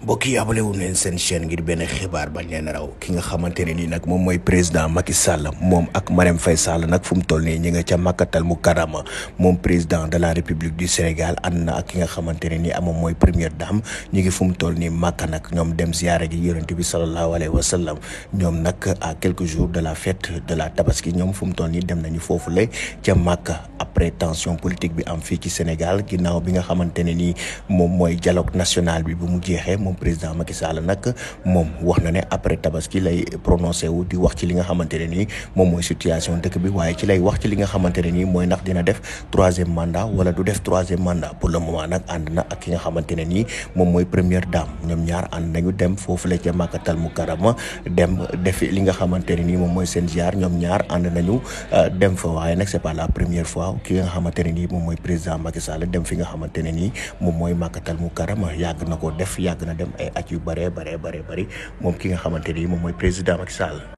mbokk yi abonné wu leen seen chaîne ngir benn xibaar bañ leen raw ki nga xamante ne nii nag moom mooy président Macky Sall moom ak Marème Faye Sall nag fu mu toll nii ñi nga ca Makkatal Mukarrama moom président de la République du Sénégal ànd na ak ki nga xamante ne nii moom mooy première dame ñu ngi fu mu toll nii Makka nag ñoom dem ziyaare gi yonent bi sallallahu alayhi wa sallam ñoom nag à quelques jours de la fête de la tabaski ñoom fu mu toll nii dem nañu foofule ca Makka après tension politique bi am fii ci Sénégal ginnaaw bi nga xamante ne nii moom mooy dialogue national bi bu mu jeexee moom président Macky Sall nag moom wax na ne après tabaski lay prononcé wu di wax ci li nga xamante ne nii moom mooy situation dëkk bi waaye ci lay wax ci li nga xamante ne nii mooy ndax dina def troisième mandat wala du def troisième mandat pour le moment nag ànd na ak ki nga xamante ne nii moom mooy première dame ñoom ñaar ànd nañu dem foofu la ca Makkatal Mukarrama dem def li nga xamante ne nii moom mooy seen ziar ñoom ñaar ànd nañu dem fa waaye nag c'est pas la première fois ki nga xamante ne nii moom mooy président Macky Sall dem fi nga xamante ne nii moom mooy Makkatal Mukarrama yàgg na ko def yàgg na dem ay at yu bëree bëri moom ki nga xamante ni moom mooy président Macky Sall